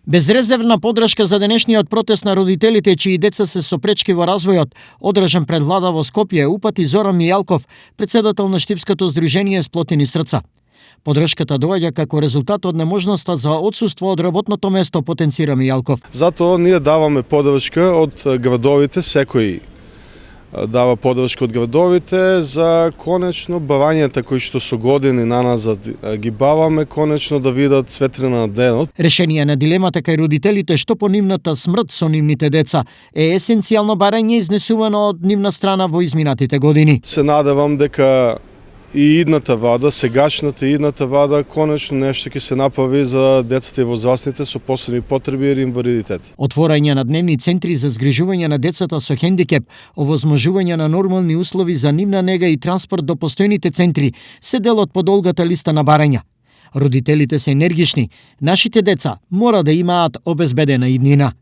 Безрезервна подршка за денешниот протест на родителите чии деца се со пречки во развојот, одржан пред влада во Скопје, упати Зоран Мијалков, председател на Штипското здружение Сплотени срца. Подршката доаѓа како резултат од неможноста за отсуство од работното место, потенцира Мијалков. Затоа ние даваме подршка од градовите, секој дава подршка од градовите за конечно барањата кои што со години наназад ги баваме, конечно да видат светлина на денот. Решение на дилемата кај родителите што по нивната смрт со нивните деца е есенцијално барање изнесувано од нивна страна во изминатите години. Се надевам дека и идната влада, сегашната и идната влада, конечно нешто ќе се направи за децата и возрастните со посебни потреби или инвалидитет. Отворање на дневни центри за згрижување на децата со хендикеп, овозможување на нормални услови за нивна нега и транспорт до постојните центри се дел од подолгата листа на барања. Родителите се енергични, нашите деца мора да имаат обезбедена иднина.